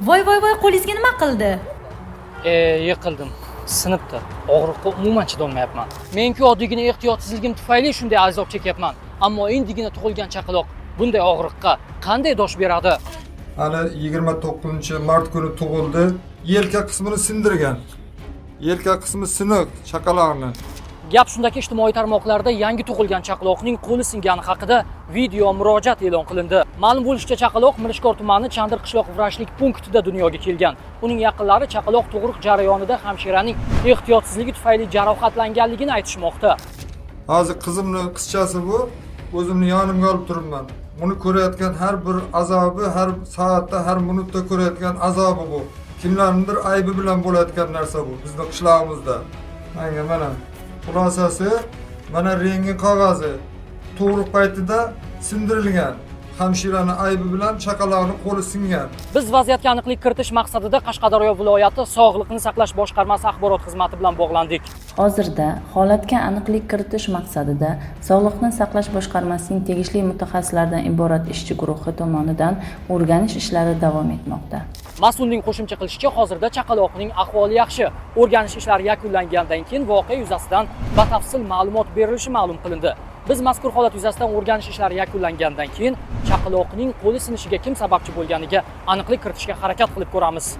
Voy, voy, voy, qo'lingizga nima qildi? E, yiqildim. Sinibdi. Og'riqqa umuman chidolmayapman. Men-ku oddiygina ehtiyotsizligim tufayli shunday azob chekyapman. Ammo endigina tug'ilgan chaqaloq bunday og'riqqa qanday dosh beradi? Hali 29-mart kuni tug'ildi. Yelka qismini sindirgan. Yelka qismi siniq chaqaloqni. Gap shundaki, ijtimoiy tarmoqlarda yangi tug'ilgan chaqaloqning qo'li singani haqida video murojaat e'lon qilindi. Ma'lum bo'lishicha, chaqaloq Mirishkor tumani Chandir qishloq vrachlik punktida dunyoga kelgan. Uning yaqinlari chaqaloq tug'ruq jarayonida hamshiraning ehtiyotsizligi tufayli jarohatlanganligini aytishmoqda. Hozir qizimni qizchasi bu. O'zimni yonimga olib turibman. Buni ko'rayotgan har bir azobi, har soatda, har minutda ko'rayotgan azobi bu. Kimlarnidir aybi bilan bo'layotgan narsa bu bizni qishlog'imizda. Manga mana xulosasi, mana rentgen qog'ozi tug'ruq paytida sindirilgan. Hamshirani aybi bilan chaqaloqni qo'li singan. Biz vaziyatga aniqlik kiritish maqsadida Qashqadaryo viloyati Sog'liqni saqlash boshqarmasi axborot xizmati bilan bog'landik. Hozirda holatga aniqlik kiritish maqsadida Sog'liqni saqlash boshqarmasining tegishli mutaxassislardan iborat ishchi guruhi tomonidan o'rganish ishlari davom etmoqda. Mas'ulning qo'shimcha qilishicha, hozirda chaqaloqning ahvoli yaxshi. O'rganish ishlari yakunlangandan keyin voqea yuzasidan batafsil ma'lumot berilishi ma'lum qilindi. Biz mazkur holat yuzasidan o'rganish ishlari yakunlangandan keyin chaqaloqning qo'li sinishiga kim sababchi bo'lganiga aniqlik kiritishga harakat qilib ko'ramiz.